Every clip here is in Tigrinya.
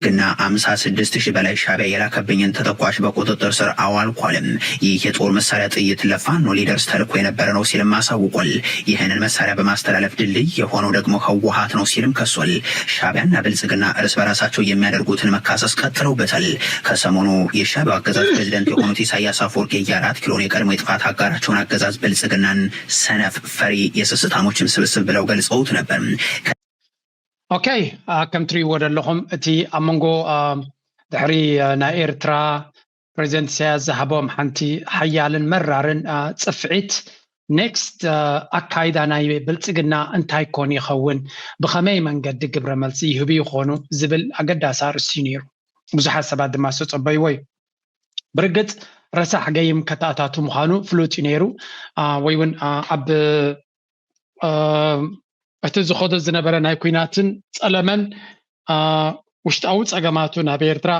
ግና አምሳ ስድስት ሺህ በላይ ሻዕቢያ የላከብኝን ተተኳሽ በቁጥጥር ስር አዋልኳልም። ይህ የጦር መሳሪያ ጥይት ለፋኖ ሊደርስ ተልኮ የነበረ ነው ሲልም አሳውቋል። ይህንን መሳሪያ በማስተላለፍ ድልድይ የሆነው ደግሞ ህወሓት ነው ሲልም ከሷል። ሻዕቢያና ብልጽግና እርስ በራሳቸው የሚያደርጉትን መካሰስ ቀጥለውበታል። ከሰሞኑ የሻዕቢያው አገዛዝ ፕሬዚደንት የሆኑት ኢሳያስ አፈወርቂ የአራት ኪሎን የቀድሞ የጥፋት አጋራቸውን አገዛዝ ብልጽግናን ሰነፍ፣ ፈሪ፣ የስስታሞችን ስብስብ ብለው ገልጸውት ነበር። ኦኬ፣ ከም ትሪእዎ ዘለኹም እቲ ኣብ መንጎ ድሕሪ ናይ ኤርትራ ፕሬዚደንት ኢሳያስ ዝሃቦም ሓንቲ ሓያልን መራርን ጽፍዒት፣ ኔክስት ኣካይዳ ናይ ብልጽግና እንታይ ኮን ይኸውን፣ ብኸመይ መንገዲ ግብረ መልሲ ይህቡ ይኾኑ ዝብል ኣገዳሲ ኣርእስቲ ነይሩ። ብዙሓት ሰባት ድማ ዝተጸበይዎ እዩ። ብርግጽ ረሳሕ ገይም ከተኣታቱ ምዃኑ ፍሉጥ እዩ ነይሩ። ወይ እውን ኣብ እቲ ዝኸዶ ዝነበረ ናይ ኩናትን ጸለመን ውሽጣዊ ጸገማቱ ናብ ኤርትራ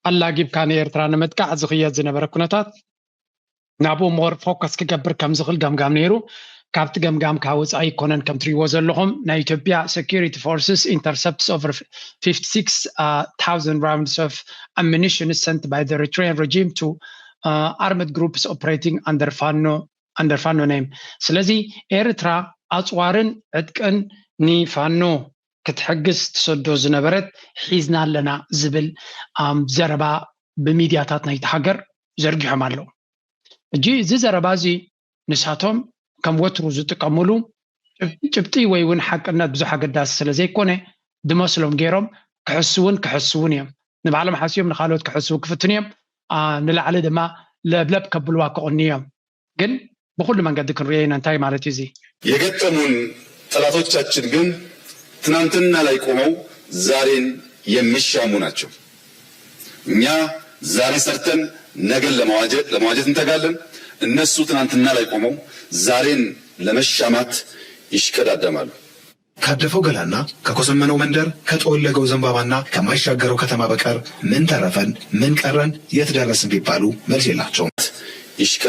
ኣላጊብካ ንኤርትራ ንምጥቃዕ ዝኽየድ ዝነበረ ኩነታት ናብኡ ሞር ፎከስ ክገብር ከም ዝኽእል ገምጋም ነይሩ። ካብቲ ገምጋም ካብ ወፃኢ ኣይኮነን። ከም ትሪእዎ ዘለኹም ናይ ኢትዮጵያ security forces intercepts over fifty-six thousand rounds of ammunition sent by the Eritrean regime to armed groups operating under Fano under Fano name። ስለዚ ኤርትራ ኣፅዋርን ዕጥቅን ንፋኖ ክትሕግዝ ትሰዶ ዝነበረት ሒዝና ኣለና ዝብል ዘረባ ብሚድያታት ናይቲ ሃገር ዘርጊሖም ኣለዉ። ሕጂ እዚ ዘረባ እዚ ንሳቶም ከም ወትሩ ዝጥቀምሉ ጭብጢ ወይ እውን ሓቅነት ብዙሕ ኣገዳሲ ስለ ዘይኮነ ዝመስሎም ገይሮም ክሕስውን ክሕስውን እዮም። ንባዕሎም ሓስዮም ንካልኦት ክሕስው ክፍትኑ እዮም። ንላዕሊ ድማ ለብለብ ከብልዋ ክቕኑ እዮም። ግን ብኩሉ መንገዲ ክንሪኦ ኢና። እንታይ ማለት እዩ እዚ? የገጠሙን ጠላቶቻችን ግን ትናንትና ላይ ቆመው ዛሬን የሚሻሙ ናቸው። እኛ ዛሬ ሰርተን ነገን ለመዋጀት ለመዋጀት እንተጋለን። እነሱ ትናንትና ላይ ቆመው ዛሬን ለመሻማት ይሽቀዳደማሉ። ካደፈው ገላና ከኮሰመነው መንደር ከጠወለገው ዘንባባና ከማይሻገረው ከተማ በቀር ምን ተረፈን ምን ቀረን የት ደረስን ቢባሉ መልስ የላቸውም። ይሽቀ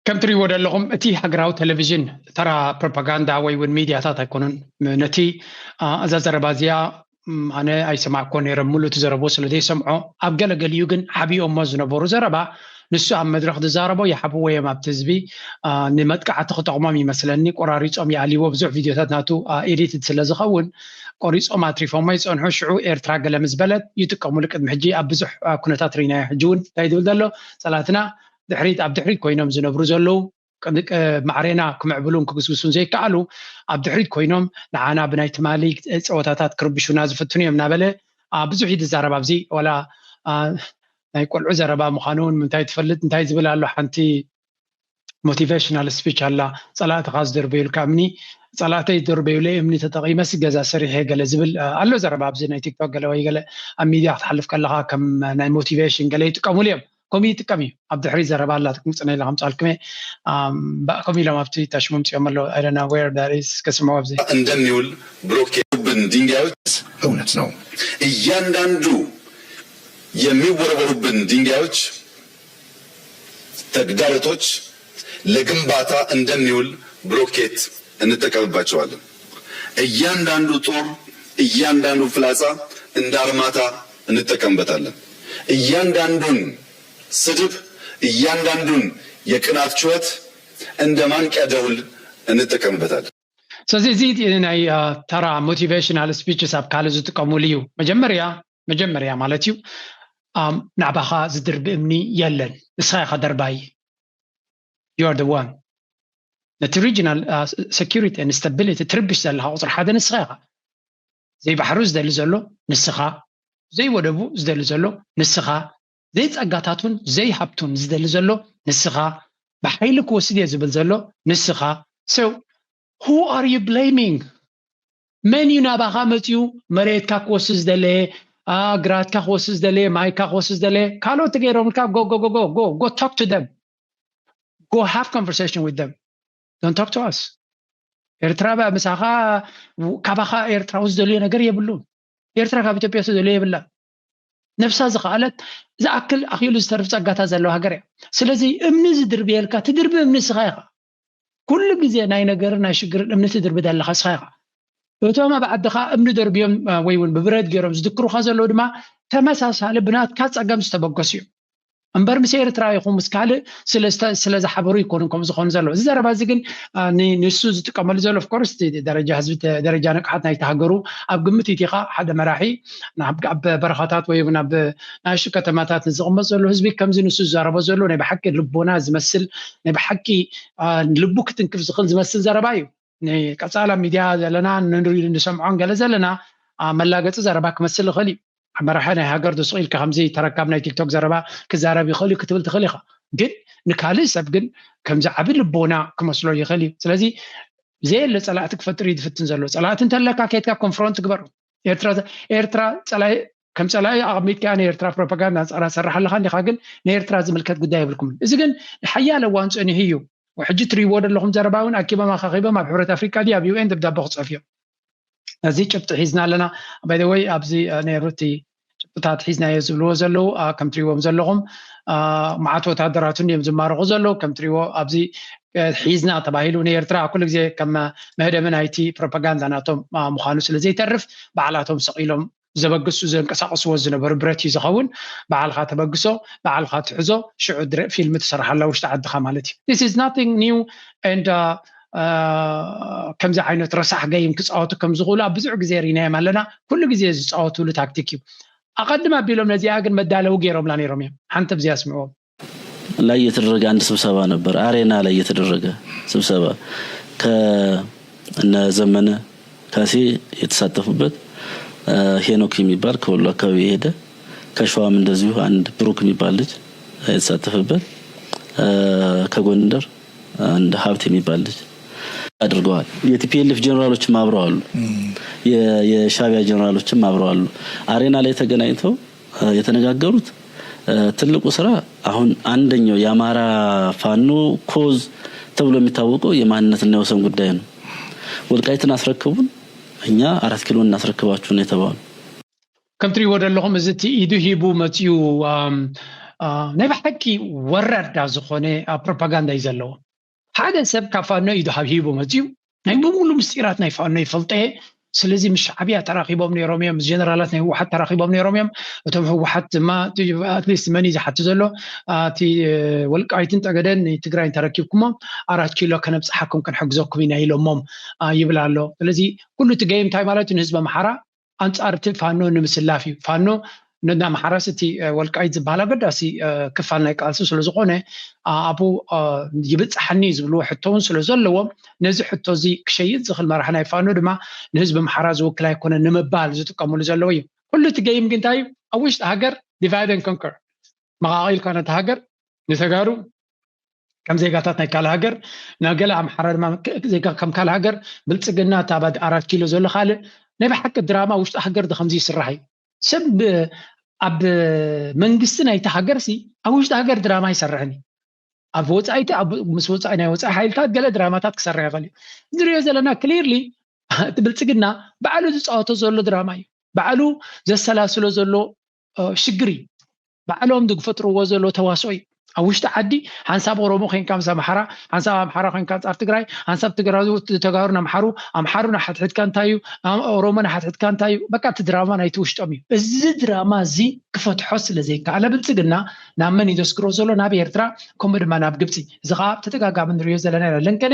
ከም ትሪእዎ ዘለኹም እቲ ሃገራዊ ቴሌቪዥን ተራ ፕሮፓጋንዳ ወይ እውን ሚድያታት ኣይኮኑን። ነቲ እዛ ዘረባ እዚኣ ኣነ ኣይሰማዕኮ ነይረ፣ ሙሉእ እቲ ዘረቦ ስለ ዘይሰምዖ ኣብ ገለገሊኡ ግን ሓቢኦሞ ዝነበሩ ዘረባ ንሱ ኣብ መድረኽ ዝዛረቦ ይሓብዎ እዮም ኣብቲ ህዝቢ። ንመጥቃዕቲ ክጠቕሞም ይመስለኒ ቆራሪፆም ይኣልይዎ። ብዙሕ ቪድዮታት ናቱ ኤዲትድ ስለ ዝኸውን ቆሪፆም ኣትሪፎሞ ይፀንሑ። ሽዑ ኤርትራ ገለ ምስ በለት ይጥቀምሉ። ቅድሚ ሕጂ ኣብ ብዙሕ ኩነታት ርኢናዮ። ሕጂ እውን እንታይ ዝብል ዘሎ ፀላትና ድሕሪት ኣብ ድሕሪት ኮይኖም ዝነብሩ ዘለዉ ማዕሬና ክምዕብሉን ክግስግሱን ዘይከኣሉ ኣብ ድሕሪት ኮይኖም ንዓና ብናይ ትማሊ ፀወታታት ክርብሹና ዝፍትኑ እዮም እናበለ ብዙሕ እዩ ዝዛረብ። ኣብዚ ዋላ ናይ ቆልዑ ዘረባ ምዃኑ እውን ምንታይ ትፈልጥ እንታይ ዝብል ኣሎ ሓንቲ ሞቲቬሽናል ስፒች ኣላ። ፀላእትኻ ዝደርበዩልካ እምኒ ፀላእተይ ዝደርበዩለይ እምኒ ተጠቒመስ ገዛ ሰሪሐ ገለ ዝብል ኣሎ ዘረባ ኣብዚ ናይ ቲክቶክ ገለ ወይ ገለ ኣብ ሚድያ ክትሓልፍ ከለኻ ከም ናይ ሞቲቬሽን ገለ ይጥቀሙሉ እዮም። ከምኡ ይጥቀም እዩ። ኣብ ድሕሪ ዘረባ ኣላ ትምፅነ ኢለ ከምፃልኩም እየ። ከምኡ ኢሎም ኣብቲ ታሽሞም ፅኦም ኣለዉ። I don't know where that is። ከስምዑ ኣብዚ እንደሚውል ብሎኬት ብን ድንጋዮች እውነት ነው። እያንዳንዱ የሚወረወሩብን ድንጋዮች ተግዳሮቶች ለግንባታ እንደሚውል ብሎኬት እንጠቀምባቸዋለን። እያንዳንዱ ጦር፣ እያንዳንዱ ፍላጻ እንደ አርማታ እንጠቀምበታለን። እያንዳንዱን ስድብ፣ እያንዳንዱን የቅናት ጩኸት እንደ ማንቂያ ደውል እንጠቀምበታለን። ስለዚ እዚ ናይ ተራ ሞቲቬሽናል ስፒችስ ኣብ ካልእ ዝጥቀሙሉ እዩ። መጀመርያ መጀመርያ ማለት እዩ ናዕባኻ ዝድርቢ እምኒ የለን። ንስኻ ኢኻ ደርባይ። You are the one። ነቲ regional security and stability ትርብሽ ዘለኻ ቁፅሪ ሓደ ንስኻ ኢኻ። ዘይባሕሩ ዝደሊ ዘሎ ንስኻ፣ ዘይወደቡ ዝደሊ ዘሎ ንስኻ፣ ዘይፀጋታቱን ዘይሃብቱን ዝደሊ ዘሎ ንስኻ፣ ብሓይሊ ክወስድ እየ ዝብል ዘሎ ንስኻ። So who are you blaming? መን እዩ ናባኻ መፅዩ መሬትካ ክወስድ ዝደለየ፣ ግራትካ ክወስድ ዝደለየ፣ ማይካ ክወስድ ዝደለየ? ካልኦት ተገይሮምልካ go go go go go go talk to them. Go have conversation with them. Don't talk to us. ኤርትራ ምሳኻ ካባኻ ኤርትራዊ ዝደልዮ ነገር የብሉን። ኤርትራ ካብ ኢትዮጵያ ዝደልዮ የብላን። ነብሳ ዝኸኣለት ዝኣክል ኣኽኢሉ ዝተርፍ ጸጋታት ዘለዋ ሃገር እያ። ስለዚ እምኒ ዝድርብየልካ ትድርቢ እምኒ ንስኻ ኢኻ። ኩሉ ግዜ ናይ ነገርን ናይ ሽግርን እምኒ ትድርቢ ዘለኻ ንስኻ ኢኻ። እቶም ኣብ ዓድኻ እምኒ ደርብዮም ወይ እውን ብብረት ገይሮም ዝድክሩኻ ዘለዉ ድማ ተመሳሳሊ ብናትካ ፀገም ዝተበገሱ እዮም። እምበር ምስ ኤርትራ ይኹን ምስ ካልእ ስለ ዝሓበሩ ይኮኑን ከም ዝኾኑ ዘለዉ። እዚ ዘረባ እዚ ግን ንሱ ዝጥቀመሉ ዘሎ ኦፍኮርስ ደረጃ ህዝቢ ደረጃ ንቕሓት ናይቲ ሃገሩ ኣብ ግምት ኢቲኻ ሓደ መራሒ ኣብ በረኻታት ወይ እውን ኣብ ናእሽቱ ከተማታት ንዝቕመጥ ዘሎ ህዝቢ ከምዚ ንሱ ዝዛረቦ ዘሎ ናይ ብሓቂ ልቦና ዝመስል ናይ ብሓቂ ልቡ ክትንክፍ ዝኽእል ዝመስል ዘረባ እዩ። ንቀፃላ ሚድያ ዘለና ንሰምዖን ገለ ዘለና መላገፂ ዘረባ ክመስል ይኽእል እዩ። መራሒ ናይ ሃገር ዶ ስቕ ኢልካ ከምዚ ተረካብ ናይ ቲክቶክ ዘረባ ክዛረብ ይኽእል እዩ ክትብል ትኽእል ኢኻ። ግን ንካልእ ሰብ ግን ከምዚ ዓቢ ልቦና ክመስሎ ይኽእል እዩ። ስለዚ ዘየለ ፀላእቲ ክፈጥር እዩ ዝፍትን ዘሎ። ፀላእቲ እንተለካ ከይድካ ኮንፍሮንት ግበር። ኤርትራ ኤርትራ ፀላኢ ከም ፀላኢ ኣቐሚጥካ ንኤርትራ ፕሮፓጋንዳ ኣንፃራ ትሰርሕ ኣለኻ እንዲኻ፣ ግን ንኤርትራ ዝምልከት ጉዳይ የብልኩምን። እዚ ግን ንሓያለ እዋን ፀኒሑ እዩ። ሕጂ ትሪእዎ ዘለኹም ዘረባ እውን ኣኪቦም ኣኻኺቦም ኣብ ሕብረት ኣፍሪቃ ድዩ ኣብ ዩ ኤን ደብዳበ ክፅሕፍ እዮም። ነዚ ጭብጢ ሒዝና ኣለና። ባይ ዘ ወይ ኣብዚ ነይሩ እቲ ጭብጥታት ሒዝናዮ ዝብልዎ ዘለዉ ከም ትሪእዎም ዘለኹም መዓት ወታደራትን እዮም ዝማረኹ ዘለዉ። ከም ትሪእዎ ኣብዚ ሒዝና ተባሂሉ ንኤርትራ ኩሉ ግዜ ከም መህደሚ ናይቲ ፕሮፓጋንዳ ናቶም ምዃኑ ስለ ዘይተርፍ ባዕላቶም ሰቒሎም ዘበግሱ ዘንቀሳቀስዎ ዝነበሩ ብረት እዩ ዝኸውን። በዓልካ ተበግሶ በዓልካ ትሕዞ ሽዑ ፊልም ትሰርሓላ ውሽጢ ዓድኻ ማለት እዩ። This is nothing new and ከምዚ ዓይነት ረሳሕ ገይም ክፃወቱ ከም ዝኽእሉ ኣብ ብዙሕ ግዜ ርኢናዮም ኣለና። ኩሉ ግዜ ዝፃወትሉ ታክቲክ እዩ። ኣቐድም ኣቢሎም ነዚኣ ግን መዳለዊ ገይሮምላ ነይሮም እዮም። ሓንቲ ብዚኣ ስምዕዎም። ላይ የተደረገ አንድ ስብሰባ ነበር። አሬና ላይ የተደረገ ስብሰባ ከእነ ዘመነ ካሴ የተሳተፉበት፣ ሄኖክ የሚባል ከወሎ አካባቢ የሄደ፣ ከሸዋም እንደዚሁ አንድ ብሩክ የሚባል ልጅ የተሳተፈበት፣ ከጎንደር አንድ ሀብት የሚባል ልጅ አድርገዋል። የቲፒኤልኤፍ ጀነራሎችም አብረው አሉ። የሻቢያ ጀነራሎችም አብረው አሉ። አሬና ላይ ተገናኝተው የተነጋገሩት ትልቁ ስራ አሁን አንደኛው የአማራ ፋኖ ኮዝ ተብሎ የሚታወቀው የማንነትና የወሰን ጉዳይ ነው። ወልቃይትን አስረክቡን፣ እኛ አራት ኪሎ እናስረክባችሁ ነው የተባሉ። ከም ትሪእዎ ዘለኹም እዚ እቲ ኢዱ ሂቡ መፅኡ ናይ ብሓቂ ወራዳ ዝኾነ ፕሮፓጋንዳ እዩ ዘለዎ። ሓደ ሰብ ካብ ፋኖ ኢዱ ሂቡ መፅኡ ናይ ብምሉ ምስጢራት ናይ ፋኖ ይፈልጠ። ስለዚ ምስ ሻዕብያ ተራኺቦም ነይሮም እዮም፣ ምስ ጀነራላት ናይ ህወሓት ተራኺቦም ነይሮም እዮም። እቶም ህወሓት ድማ ኣትሊስት መን እዩ ዝሓቱ ዘሎ? እቲ ወልቃይትን ጠገደን ትግራይን ተረኪብኩሞም ኣራት ኪሎ ከነብፅሓኩም ክንሕግዘኩም ኢና ኢሎሞም ይብል ኣሎ። ስለዚ ኩሉ እቲ ገይም እንታይ ማለት እዩ? ንህዝቢ ኣምሓራ ኣንፃር እቲ ፋኖ ንምስላፍ እዩ። ፋኖ ነናምሓራስ እቲ ወልቃይት ዝበሃል ኣገዳሲ ክፋል ናይ ቃልሲ ስለዝኾነ ኣብኡ ይብፅሓኒ ዝብልዎ ሕቶ እውን ስለዘለዎም ነዚ ሕቶ እዚ ክሸይጥ ዝኽእል መራሒ ናይ ፋኖ ድማ ንህዝቢ ኣምሓራ ዝውክል ኣይኮነን ንምባል ዝጥቀምሉ ዘለዉ እዩ። ኩሉ እቲ ገይም ግን እንታይ እዩ? ኣብ ውሽጢ ሃገር divide and conquer መቓቒልካ ነቲ ሃገር ንተጋሩ ከም ዜጋታት ናይ ካልእ ሃገር ንገለ ኣምሓራ ድማ ዜጋ ከም ካልእ ሃገር ብልፅግና እታ ኣራት ኪሎ ዘሎ ካልእ ናይ ብሓቂ ድራማ ውሽጢ ሃገር ዶ ከምዚ ይስራሕ እዩ? ሰብ ኣብ መንግስቲ ናይቲ ሃገር ሲ ኣብ ውሽጢ ሃገር ድራማ ይሰርሕን እዩ። ኣብ ወፃኢቲ ምስ ወፃኢ ናይ ወፃኢ ሓይልታት ገለ ድራማታት ክሰርሕ ይኽእል እዩ። ንሪኦ ዘለና ክሊርሊ እቲ ብልፅግና ባዕሉ ዝፃወቶ ዘሎ ድራማ እዩ። ባዕሉ ዘሰላስሎ ዘሎ ሽግር እዩ። ባዕሎም ዝፈጥርዎ ዘሎ ተዋስኦ እዩ። ኣብ ውሽጢ ዓዲ ሓንሳብ ኦሮሞ ኮይንካ ምስ ኣምሓራ፣ ሓንሳብ ኣምሓራ ኮይንካ ኣንፃር ትግራይ፣ ሓንሳብ ትግራይ ተጋሩ ንኣምሓሩ፣ ኣምሓሩ ንሓትሕትካ እንታይ እዩ፣ ኦሮሞ ንሓትሕትካ እንታይ እዩ፣ በቃ እቲ ድራማ ናይቲ ውሽጦም እዩ። እዚ ድራማ እዚ ክፈትሖ ስለ ዘይከኣለ ብልፅግና ናብ መን እዩ ዘስግሮ ዘሎ? ናብ ኤርትራ ከምኡ ድማ ናብ ግብፂ። እዚ ከዓ ብተደጋጋሚ ንሪኦ ዘለና ኢና። ለንቀነ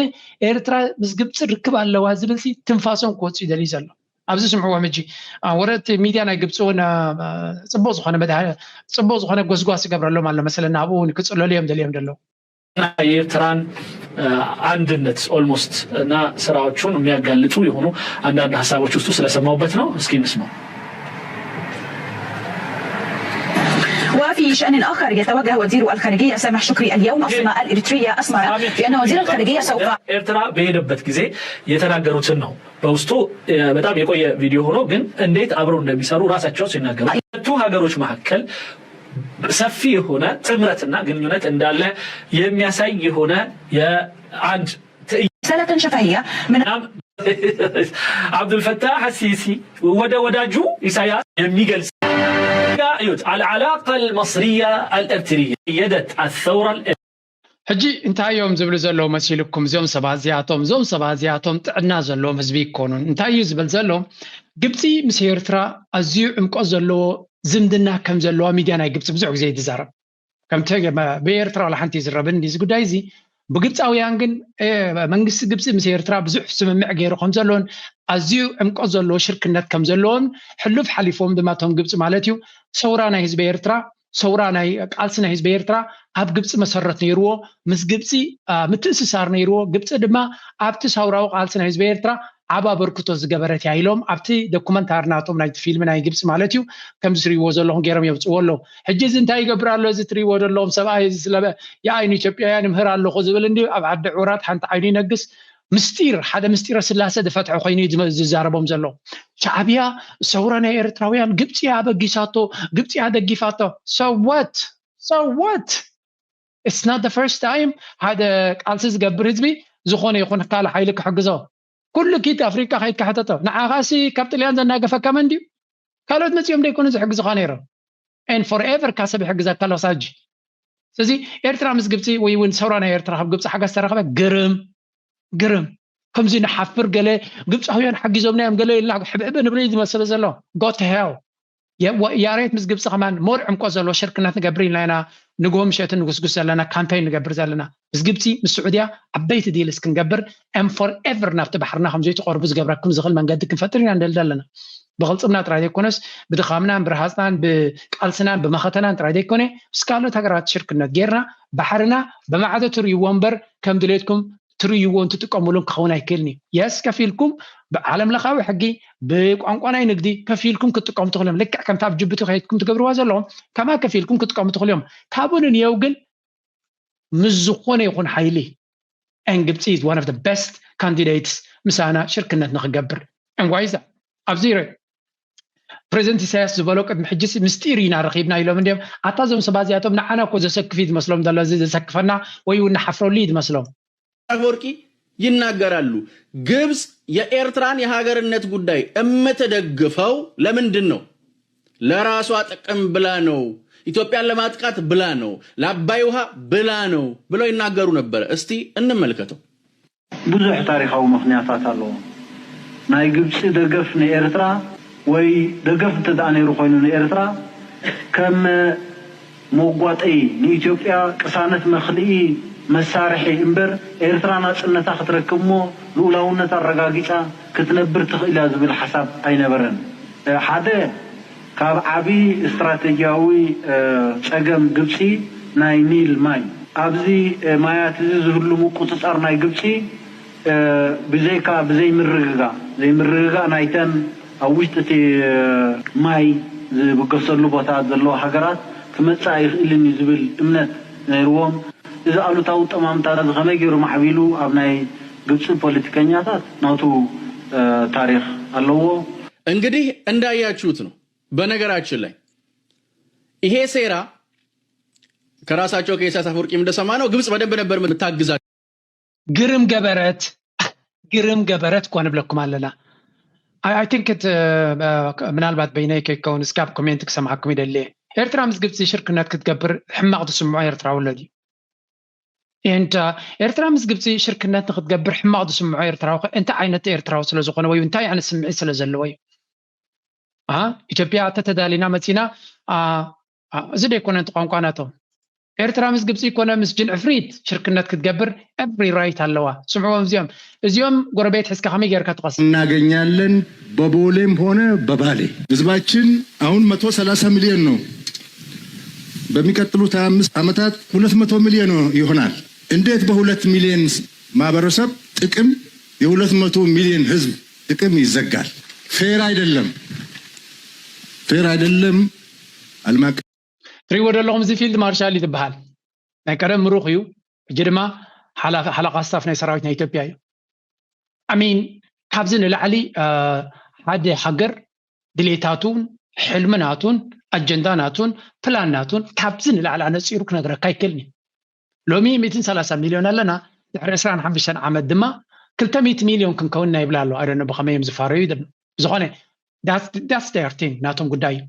ኤርትራ ምስ ግብፂ ርክብ ኣለዋ ዝብል ሲ ትንፋሶም ክወፅእ ይደልዩ ዘሎ። ኣብዚ ስምዕዎም ሕጂ ወረድቲ ሚድያ ናይ ግብፂ እውን ፅቡቅ ዝኾነ መድሃ ፅቡቅ ዝኾነ ጎስጓስ ይገብረሎም ኣሎ መሰለና ኣብኡ እውን ክፅለሉ እዮም ደልዮም ደለዉ። የኤርትራን አንድነት ኦልሞስት እና ስራዎቹን የሚያጋልጡ የሆኑ አንዳንድ ሀሳቦች ውስጡ ስለሰማሁበት ነው። እስኪ እንስማው። وفي شأن آخر يتوجه وزير الخارجية سامح شكري اليوم عاصمة الإريترية أسمرة بأن وزير الخارجية سوف ኤርትራ በሄደበት ጊዜ የተናገሩትን ነው በውስጡ በጣም የቆየ ቪዲዮ ሆኖ ግን እንዴት አብረው እንደሚሰሩ ራሳቸው ሲናገሩ ሁለቱ ሀገሮች መካከል ሰፊ የሆነ ጥምረትና ግንኙነት እንዳለ የሚያሳይ የሆነ የአንድ ትዕይንት رسالة شفهية من አብዱልፈታህ አሲሲ ወደ ወዳጁ ኢሳያስ የሚገልጽ እዩት። العلاقة المصرية الإرترية أيدت الثورة ሕጂ እንታይ እዮም ዝብሉ ዘለዉ መሲልኩም? እዚኦም ሰባት እዚኣቶም እዞም ሰባት እዚኣቶም ጥዕና ዘለዎም ህዝቢ ይኮኑን። እንታይ እዩ ዝብል ዘሎ? ግብፂ ምስ ኤርትራ ኣዝዩ ዕምቆት ዘለዎ ዝምድና ከም ዘለዋ ሚድያ ናይ ግብፂ ብዙሕ ግዜ እዩ ዝዛረብ። ከምቲ ብኤርትራ ዋላ ሓንቲ ይዝረብን እዚ ጉዳይ እዚ ብግብፃውያን ግን መንግስቲ ግብፂ ምስ ኤርትራ ብዙሕ ስምምዕ ገይሩ ከም ዘሎን ኣዝዩ ዕምቆት ዘለዎ ሽርክነት ከም ዘለዎን ሕሉፍ ሓሊፎም ድማ እቶም ግብፂ ማለት እዩ ሰውራ ናይ ህዝቢ ኤርትራ ሰውራ ናይ ቃልሲ ናይ ህዝቢ ኤርትራ ኣብ ግብፂ መሰረት ነይርዎ ምስ ግብፂ ምትእስሳር ነይርዎ ግብፂ ድማ ኣብቲ ሰውራዊ ቃልሲ ናይ ህዝቢ ኤርትራ ዓብ ኣበርክቶ ዝገበረት እያ ኢሎም ኣብቲ ዶኩመንታሪ ናቶም ናይቲ ፊልም ናይ ግብፂ ማለት እዩ ከምዚ ትሪእዎ ዘለኹም ገይሮም የውፅዎ ኣለዉ ሕጂ እዚ እንታይ ይገብር ኣሎ እዚ ትሪእዎ ዘለኹም ሰብኣይ እዚ ስለ የኣይ ንኢትዮጵያውያን ይምህር ኣለኹ ዝብል እንዲ ኣብ ዓዲ ዕውራት ሓንቲ ዓይኑ ይነግስ ምስጢር ሓደ ምስጢረ ስላሰ ዝፈትሐ ኮይኑ ዝዛረቦም ዘሎ ሻዕብያ ሰውራ ናይ ኤርትራውያን ግብፂ ኣበጊሳቶ ግብፂ ኣደጊፋቶ ሰወት ሰወት it's not the first time ሓደ ቃልሲ ዝገብር ህዝቢ ዝኾነ ይኹን ካልእ ሓይሊ ክሕግዞ ኩሉ ኪድ ኣፍሪቃ ከይድ ክሕተቶ ንዓኻሲ ካብ ጥልያን ዘናገፈካ መን ድዩ ካልኦት መፂኦም ደይኮኑ ዝሕግዙኻ ነይሮም and forever ካ ሰብ ይሕግዘካ ኣሎ ሳጂ ስለዚ ኤርትራ ምስ ግብፂ ወይ እውን ሰውራ ናይ ኤርትራ ካብ ግብፂ ሓገዝ ተረኸበ ግርም ግርም ከምዚ ንሓፍር ገለ ግብፃውያን ሓጊዞምና እዮም ገለ ኢልና ሕብዕብ ንብል እዩ ዝመስል ዘሎ go to hell ያሬት ምስ ግብፂ ከማን more ዕምቆት ዘለዎ ሽርክነት ንገብር ኢልና ኢና ንግሆ ምሸትን ንጉስጉስ ዘለና ካምፔን ንገብር ዘለና ምስ ግብፂ ምስ ስዑድያ ዓበይቲ ዲልስ ክንገብር and forever ናብቲ ባሕርና ከም ዘይትቐርቡ ዝገብረኩም ዝኽእል መንገዲ ክንፈጥር ኢና ንደሊ ዘለና ብቕልፅምና ጥራይ ዘይኮነስ ብድኻምናን ብርሃፅናን ብቃልስናን ብመኸተናን ጥራይ ዘይኮነ ምስ ካልኦት ሃገራት ሽርክነት ጌርና ባሕርና ብማዕዶ ትርእይዎ እምበር ከም ድሌትኩም ትርእይዎ እንትጥቀሙሉን ክኸውን ኣይክእልን እዩ yes ከፊልኩም ብዓለም ለኻዊ ሕጊ ብቋንቋ ናይ ንግዲ ከፊልኩም ክትጥቀሙ ትኽእሉ እዮም ልክዕ ከምቲ ኣብ ጅቡቲ ከይድኩም ትገብርዋ ዘለኹም ከማ ከፊልኩም ክትጥቀሙ ትኽእሉ እዮም ካብኡ ንንየው ግን ምስ ዝኾነ ይኹን ሓይሊ and ግብፂ is one of the best candidates ምሳና ሽርክነት ንክገብር and why is that ኣብዚ ፕሬዚደንት ኢሳያስ ዝበሎ ቅድሚ ሕጂ ምስጢር ኢና ረኺብና ኢሎም እንዲም ኣታ እዞም ሰባት እዚኣቶም ንዓና እኮ ዘሰክፍ እዩ ዝመስሎም ዘሎ እዚ ዘሰክፈና ወይ እውን ንሓፍረሉ እዩ ዝመስሎም አፈወርቂ ይናገራሉ። ግብጽ የኤርትራን የሀገርነት ጉዳይ እምትደግፈው ለምንድን ነው? ለራሷ ጥቅም ብላ ነው፣ ኢትዮጵያን ለማጥቃት ብላ ነው፣ ለአባይ ውሃ ብላ ነው ብለው ይናገሩ ነበረ። እስቲ እንመልከተው። ብዙሕ ታሪኻዊ ምኽንያታት ኣለዎ። ናይ ግብጺ ደገፍ ንኤርትራ ወይ ደገፍ እንተ ደኣ ነይሩ ኮይኑ ንኤርትራ ከም መጓጠዪ ንኢትዮጵያ ቅሳነት መኽልኢ መሳርሒ እምበር ኤርትራ ናጽነታ ክትረክብ እሞ ልኡላውነት ኣረጋጊጻ ክትነብር ትኽእል እያ ዝብል ሓሳብ ኣይነበረን። ሓደ ካብ ዓቢ ስትራተጂያዊ ጸገም ግብጺ ናይ ኒል ማይ ኣብዚ ማያት እዚ ዝህሉ ምቁጽጻር ናይ ግብጺ ብዘይካ ብዘይምርግጋእ ዘይምርግጋእ ናይተን ኣብ ውሽጢ እቲ ማይ ዝብገሰሉ ቦታ ዘለዋ ሃገራት ክመጽእ ኣይኽእልን እዩ ዝብል እምነት ነይርዎም። እዚ ኣሉታዊ ጠማምታ እዚ ከመይ ገይሩ ማዕቢሉ ኣብ ናይ ግብፂ ፖለቲከኛታት ናቱ ታሪክ ኣለዎ። እንግዲህ እንዳያችሁት ነው። በነገራችን ላይ ይሄ ሴራ ከራሳቸው ከኢሳያስ አፈወርቂም እንደሰማነው ግብጽ በደንብ ነበር የምታግዛቸው። ግርም ገበረት ግርም ገበረት እኳ ንብለኩም ኣለና። I think ምናልባት በይነይ ከይከውን እስካብ ኮሜንት ክሰምዓኩም ይደሊ። ኤርትራ ምስ ግብፂ ሽርክነት ክትገብር ሕማቕ ዝስምዖ ኤርትራዊ ኣሎ ድዩ? And ኤርትራ ምስ ግብፂ ሽርክነት ንክትገብር ሕማቕ ዝስምዖ ኤርትራዊ ከ እንታይ ዓይነት ኤርትራዊ ስለዝኾነ ወይ እንታይ ዓይነት ስምዒት ስለዘለዎ እዩ? ኢትዮጵያ ተተዳሊና መፂና እዚ ደይኮነ እቲ ቋንቋ ናቶም ኤርትራ ምስ ግብፂ ይኮነ ምስ ጅን ዕፍሪት ሽርክነት ክትገብር every right ኣለዋ። ስምዕዎም እዚኦም እዚኦም ጎረቤት ሕዝካ ከመይ ገይርካ ትቐስ እናገኛለን በቦሌም ሆነ በባሌ ህዝባችን አሁን መቶ ሰላሳ ሚሊዮን ነው። በሚቀጥሉት ሃያ አምስት ዓመታት ሁለት መቶ ሚሊዮን ይሆናል። እንዴት በሁለት ሚሊዮን ማህበረሰብ ጥቅም የሁለት መቶ ሚሊዮን ህዝብ ጥቅም ይዘጋል? ፌር አይደለም፣ ፌር አይደለም። ዓለም አቀፍ ትሪእዎ ዘለኹም እዚ ፊልድ ማርሻል እዩ ዝበሃል። ናይ ቀደም ምሩኽ እዩ። ሕጂ ድማ ሓላፊ ሓለቓ ስታፍ ናይ ሰራዊት ናይ ኢትዮጵያ እዩ። I mean ካብዚ ንላዕሊ ሓደ ሃገር ድሌታቱን ሕልምናቱን ኣጀንዳናቱን ፕላንናቱን ካብዚ ንላዕሊ ኣነፂሩ ክነግረካ ኣይክእልን እዩ። ሎሚ ሚእትን ሰላሳ ሚልዮን ኣለና። ድሕሪ ዕስራን ሓሙሽተን ዓመት ድማ ክልተ ሚእቲ ሚልዮን ክንከውን ኢና ይብላ ኣሎ። I don't know ብኸመይ እዮም ዝፋረዩ። ዝኾነ that's their thing ናቶም ጉዳይ እዩ።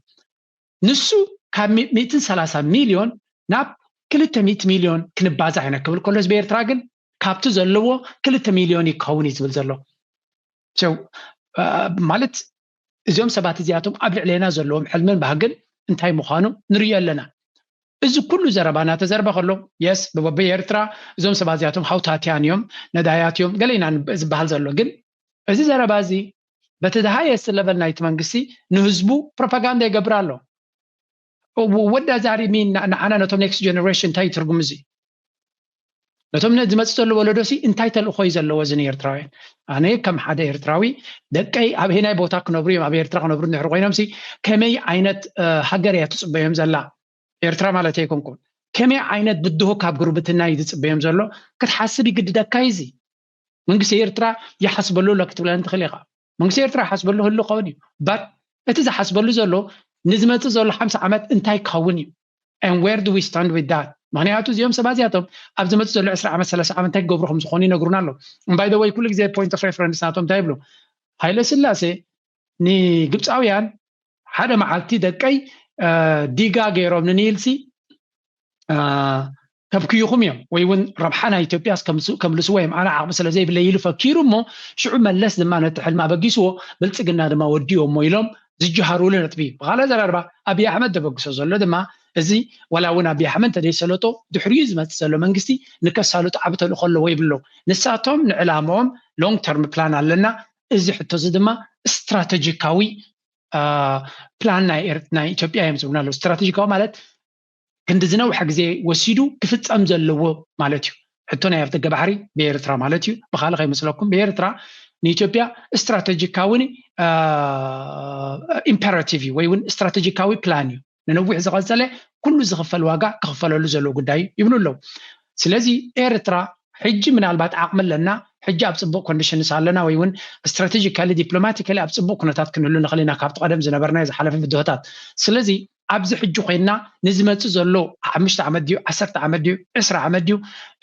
ንሱ ካብ ሚእትን ሰላሳ ሚልዮን ናብ ክልተ ሚእቲ ሚልዮን ክንባዛሕ ኢና ክብል ከሎ ህዝቢ ኤርትራ ግን ካብቲ ዘለዎ ክልተ ሚልዮን ይከውን እዩ ዝብል ዘሎ። ማለት እዚኦም ሰባት እዚኣቶም ኣብ ልዕሌና ዘለዎም ሕልምን ባህግን እንታይ ምዃኑ ንርእዮ ኣለና። እዚ ኩሉ ዘረባ እናተዘርበ ከሎ የስ ብበበይ ኤርትራ እዞም ሰባት እዚኣቶም ሃውታትያን እዮም፣ ነዳያት እዮም፣ ገለ ኢና ዝበሃል ዘሎ። ግን እዚ ዘረባ እዚ በቲ ሃየስት ለቨል ናይቲ መንግስቲ ንህዝቡ ፕሮፓጋንዳ ይገብር ኣሎ። ወዳ ዛሪሚ ንዓና ነቶም ኔክስት ጀነሬሽን እንታይ ትርጉም እዚ ነቶም ዝመፅእ ዘሎ ወለዶሲ እንታይ ተልእኾ እዩ ዘለዎ እዚ ንኤርትራውያን? ኣነ ከም ሓደ ኤርትራዊ ደቀይ ኣብ ሄናይ ቦታ ክነብሩ እዮም፣ ኣብ ኤርትራ ክነብሩ እንድሕር ኮይኖምሲ ከመይ ዓይነት ሃገር እያ ትፅበዮም ዘላ? ኤርትራ ማለት ኣይኮንኩን። ከመይ ዓይነት ብድሆ ካብ ጉርብትና እዩ ዝፅበዮም ዘሎ ክትሓስብ ይግድደካ እዩ። እዚ መንግስቲ ኤርትራ ይሓስበሉ ኣሎ ክትብለኒ ትኽእል ኢኻ። መንግስቲ ኤርትራ ይሓስበሉ ህሉ ክኸውን እዩ። ባት እቲ ዝሓስበሉ ዘሎ ንዝመፅእ ዘሎ ሓምሳ ዓመት እንታይ ክኸውን እዩ? And where do we stand with that? ምክንያቱ እዚኦም ሰባት እዚኣቶም ኣብ ዝመፅእ ዘሎ ዕስራ ዓመት ሰላሳ ዓመት እንታይ ክገብሩ ከም ዝኾኑ ይነግሩና ኣለዉ። By the way ኩሉ ግዜ point of reference ናቶም እንታይ ይብሉ? ሃይለ ስላሴ ንግብፃውያን ሓደ መዓልቲ ደቀይ ዲጋ ገይሮም ንኒልሲ ከብክዩኹም እዮም ወይ እውን ረብሓ ናይ ኢትዮጵያ ከምልስዎ እዮም፣ ኣነ ዓቕሚ ስለ ዘይብለይ ኢሉ ፈኪሩ እሞ ሽዑ መለስ ድማ ነቲ ሕልሚ ኣበጊስዎ ብልፅግና ድማ ወዲኦሞ ኢሎም ዝጀሃሩሉ ነጥቢ። ብኻልእ ኣዘራርባ ኣብይ ኣሕመድ ተበግሶ ዘሎ ድማ እዚ ዋላ እውን ኣብይ ኣሕመድ እንተደይሰለጦ ድሕሪኡ ዝመፅእ ዘሎ መንግስቲ ንከሳልጡ ዓቢ ተልእኾ ኣለዎ ይብሎ። ንሳቶም ንዕላምኦም long term plan ኣለና። እዚ ሕቶ እዚ ድማ ስትራተጂካዊ ፕላን ናይ ኢትዮጵያ እዮም ዝብሉና ኣለዉ። ስትራተጂካዊ ማለት ክንዲ ዝነውሐ ግዜ ወሲዱ ክፍፀም ዘለዎ ማለት እዩ። ሕቶ ናይ ኣፍደገ ባሕሪ ብኤርትራ ማለት እዩ። ብኻልእ ከይመስለኩም ብኤርትራ ንኢትዮጵያ ስትራተጂካዊ ኢምፐራቲቭ እዩ ወይ እውን ስትራተጂካዊ ፕላን እዩ። ንነዊሕ ዝቐፀለ ኩሉ ዝኽፈል ዋጋ ክኽፈለሉ ዘለዎ ጉዳይ እዩ ይብሉ ኣለዉ። ስለዚ ኤርትራ ሕጂ ምናልባት ዓቕሚ ኣለና፣ ሕጂ ኣብ ፅቡቕ ኮንዲሽንስ ኣለና ወይ እውን ስትራቴጂካሊ ዲፕሎማቲካሊ ኣብ ፅቡቕ ኩነታት ክንህሉ ንኽእል ኢና ካብቲ ቀደም ዝነበርና ዝሓለፈ ብድሆታት። ስለዚ ኣብዚ ሕጂ ኮይንና ንዝመፅእ ዘሎ ሓሙሽተ ዓመት ድዩ ዓሰርተ ዓመት ድዩ ዕስራ ዓመት ድዩ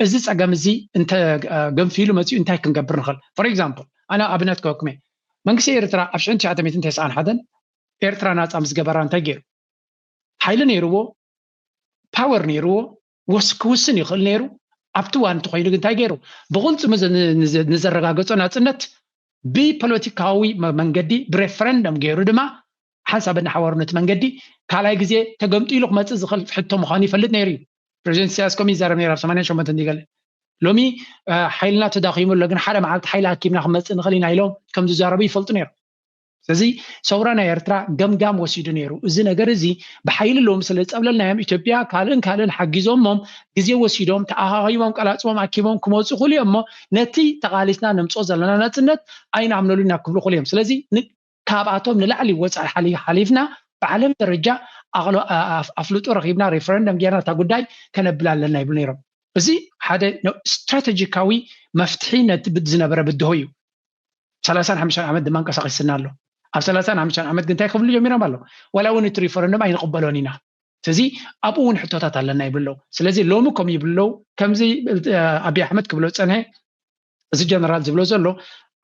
እዚ ፀገም እዚ እንተ ገንፊሉ መፅኡ እንታይ ክንገብር ንኽእል? ፎር ኤግዛምፕል ኣነ ኣብነት ክበኩም እየ። መንግስቲ ኤርትራ ኣብ ሽሕን ትሽዓተ ሚእትን ተስዓን ሓደን ኤርትራ ናፃ ምስ ገበራ እንታይ ገይሩ? ሓይሊ ነይርዎ፣ ፓወር ነይርዎ፣ ወስ ክውስን ይኽእል ነይሩ። ኣብቲ ዋን እንተኮይኑ ግን እንታይ ገይሩ? ብቕልፅሙ ንዘረጋገፆ ናፅነት ብፖለቲካዊ መንገዲ ብሬፈረንደም ገይሩ ድማ ሓንሳብ እናሓወሩ ነቲ መንገዲ ካልኣይ ግዜ ተገምጢሉ ክመፅእ ዝኽእል ሕቶ ምዃኑ ይፈልጥ ነይሩ እዩ። ፕሬዚደንት ኢሳያስ ከምኡ ይዛረብ ነይሩ ኣብ ሰማንያን ሸሞንተን ገለ። ሎሚ ሓይልና ተዳኺሙ ኣሎ፣ ግን ሓደ መዓልቲ ሓይሊ ኣኪብና ክመፅእ ንኽእል ኢና ኢሎም ከም ዝዛረቡ ይፈልጡ ነይሩ። ስለዚ ሰውራ ናይ ኤርትራ ገምጋም ወሲዱ ነይሩ። እዚ ነገር እዚ ብሓይሊ ሎሚ ስለ ዝፀብለልናዮም ኢትዮጵያ ካልእን ካልእን ሓጊዞሞም ግዜ ወሲዶም ተኣኻኺቦም ቀላፅቦም ኣኪቦም ክመፁ ክእሉ እዮም እሞ ነቲ ተቓሊስና ነምፅኦ ዘለና ናፅነት ኣይንኣምነሉ ኢና ክብሉ ክእሉ እዮም። ስለዚ ካብኣቶም ንላዕሊ ወፃኢ ሓሊፍና ብዓለም ደረጃ ኣፍልጦ ረኺብና ሬፈረንደም ጌርና እታ ጉዳይ ከነብል ኣለና ይብሉ ነይሮም። እዚ ሓደ ስትራተጂካዊ መፍትሒ ነቲ ዝነበረ ብድሆ እዩ። ሰላሳን ሓሙሽተን ዓመት ድማ እንቀሳቂስና ኣሎ። ኣብ ሰላሳን ሓሙሽተን ዓመት ግን እንታይ ክብሉ ጀሚሮም ኣሎ? ዋላ እውን እቲ ሪፈረንደም ኣይንቕበሎን ኢና። ስለዚ ኣብኡ እውን ሕቶታት ኣለና ይብሉ ኣለዉ። ስለዚ ሎሚ ከም ይብሉ ኣለዉ ከምዚ ኣብይ ኣሕመድ ክብሎ ዝፀንሐ እዚ ጀነራል ዝብሎ ዘሎ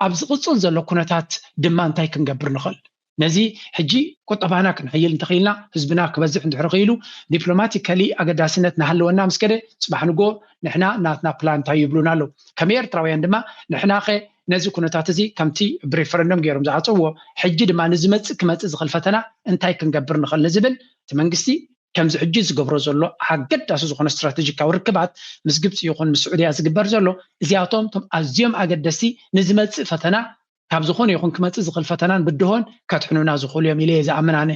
ኣብ ዝቕፅል ዘሎ ኩነታት ድማ እንታይ ክንገብር ንኽእል? ነዚ ሕጂ ቁጠባና ክንሕይል እንተኽኢልና ህዝብና ክበዝሕ እንድሕር ክኢሉ ዲፕሎማቲካሊ ኣገዳስነት ናሃለወና ምስ ከደ ፅባሕ ንጎ ንሕና ናትና ፕላን እንታይ ይብሉና ኣለዉ። ከም ኤርትራውያን ድማ ንሕናኸ ነዚ ኩነታት እዚ ከምቲ ብሬፈረንደም ገይሮም ዝዓፀዎ ሕጂ ድማ ንዝመፅእ ክመፅእ ዝኽእል ፈተና እንታይ ክንገብር ንኽእል ንዝብል እቲ መንግስቲ ከምዚ ሕጂ ዝገብሮ ዘሎ ኣገዳሲ ዝኾነ ስትራተጂካዊ ርክባት ምስ ግብፂ ይኹን ምስ ስዑድያ ዝግበር ዘሎ እዚኣቶም ቶም ኣዝዮም ኣገደስቲ ንዝመፅእ ፈተና ካብ ዝኾነ ይኹን ክመፅእ ዝኽእል ፈተናን ብድሆን ከድሕኑና ዝኽእሉ እዮም ኢለ እየ ዝኣምን ኣነ።